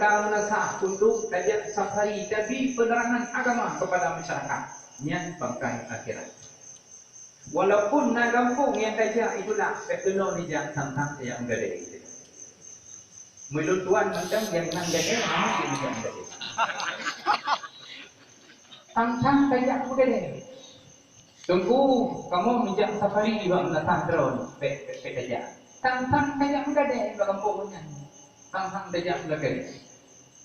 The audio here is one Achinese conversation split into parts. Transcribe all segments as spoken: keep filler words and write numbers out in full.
Meunasah untuk tajak safari, tabi penerangan agama kepada masyarakat. Nyan pangkai akhirat. Walaupun na gampông nyang tajak itulah, bèk keunoe nijak, sang-sang tajak meugadèe. Meulôn tuan mantong nyang nan gadèe, hana jeuet nijak meugadèe. Sang-sang tajak meugadèe. Teungku, kamoe meujak safari bak Meunasah droe, bèk, bèk, bèk tajak. Sang-sang tajak meugadèe bak gampông nyan. Sang-sang tajak meugadèe.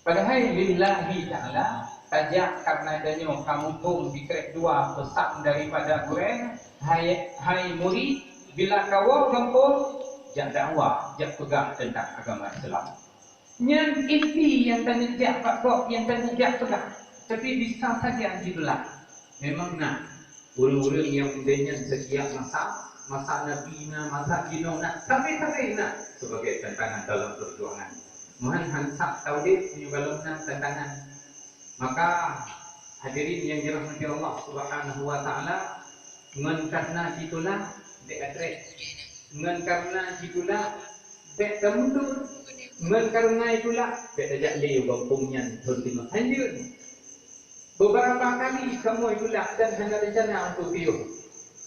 Padahai lillahi ta'ala, tajak kareuna tanyoe ka muphom sikrek dua peusan daripada gurèe, "Hai, hai murid, bila kawoe gampông, jak dakwah, jak peugah teuntang agama Islam." Nyan inti nyang taneuk jak bak gob, nyang taneuk jak peugah. Tapi bisa saja jitulak. Memang na ureueng-ureueng nyang model nyan setiap masa, masa Nabi na, masa jinoe na, sampai-sampai na sebagai tantangan dalam perjuangan. Meuhan han sah taudép meunyoe galom na tantangan. Maka, hadirin nyang dirahmati Allah Subhanahu wa Ta'ala, ngon kareuna jitulak, bèk atrek. Ngon kareuna jitulak, bèk tamundur. Ngon kareuna jitulak, bèk tajak lé u gampông nyan thôn teungoh. Hanjeuet. Beberapa kali kamoe jitulak dan hana rencana untuk piôh.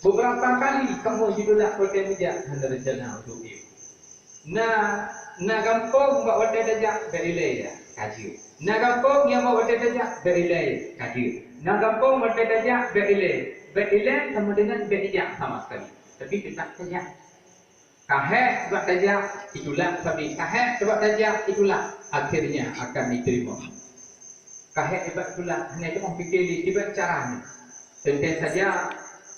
Beberapa kali kamoe jitulak watèe meujak, hana rencana untuk piôh. Na, na gampông bak watèe tajak, bèk ilèe, ka jeuet. Na gampông nyang bak watèe tajak, bèk ilèe, ka jeuet. Na gampông watèe tajak, bèk ilèe. Bèk ilèe sama dengan bèk ijak sama sekali. Tapi teutap tajak. Ka hék bak tajak, itulak sabe. Ka hék bak tajak, itulak. Akhirnya akan diterima. Ka hék bak tulak, hana teuma pike lé kiban cara nyan. Teuntèe saja,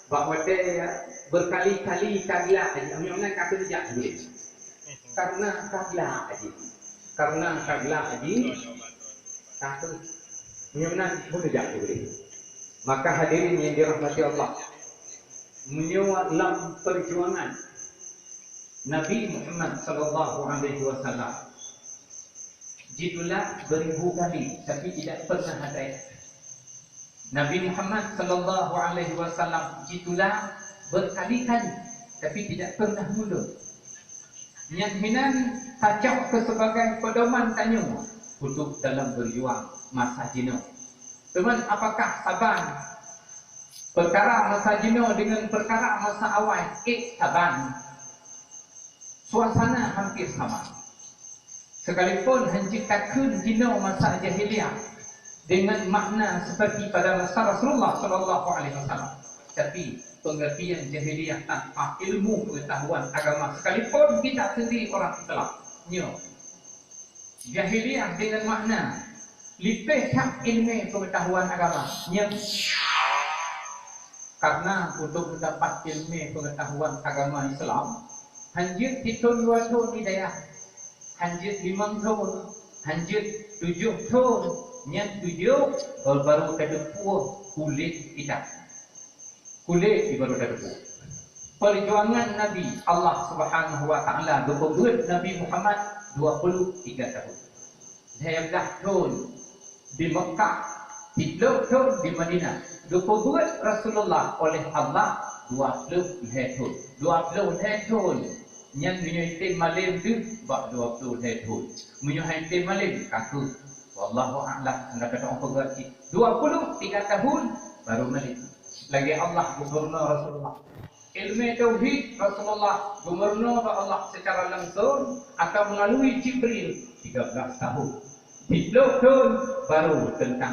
bak watèe berkali-kali ka glak, meunyoe meunan ka keuneuk jak ulèe. Kareuna ka glak jih. Kareuna ka glak jih, takot. Meunyoe meunan, keuneuk jak ulèe. Maka hadirin nyang dirahmati Allah, meunyoe lam perjuangan Nabi Muhammad sallallahu alaihi wasallam jitulak beribu kali, tapi tidak pernah atrek. Nabi Muhammad sallallahu alaihi wasallam jitulak berkali-kali, tapi tidak pernah mundur. Nyan meunan tacok keu sebagai pedoman tanyoe untuk dalam berjuang masa jinoe. Teuma apakah saban peukara masa jinoe deungon peukara masa awai? Ék saban. Suasana hampir sama. Sekalipun hana jeuet takheun jinoe masa jahiliyah dengan makna seperti pada masa Rasulullah sallallahu alaihi wasallam, tapi pengertian jahiliyah tanpa ilmu pengetahuan agama, sekalipun kita sendiri orang Islam, nyoe jahiliyah dengan makna lipéh that ilmu pengetahuan agama, nyoe. Karena untuk mendapat ilmu pengetahuan agama Islam, hana jeuet sithon dua thon di dayah, hana jeuet limong thon, hana jeuet tujoh thon, nyan tujoh baru, baru tateupeue kulét kitab. Kulét baru tateupeue. Perjuangan Nabi, Allah Subhanahu wa Taala geupeubeuet Nabi Muhammad dua puluh tiga tahun. Lhèe blah thon di Mekah, siplôh thon di Madinah. Geupeubeuet Rasulullah oleh Allah dua ploh lhèe thon. Dua ploh lhèe thon. Nyan meunyoe item malém deuh bak dua ploh lhèe thon. Meunyoe han item malém, ka keuh. Wallahu a'lam. Hana ka teupeugah cit. Dua puluh tiga tahun baru malém. Lagèe Allah geumeurunoe Rasulullah. Ilmu tauhid Rasulullah geumeurunoe bak Allah secara langsung atau melalui Jibril tiga belas tahun. Siplôh thon baru teuntang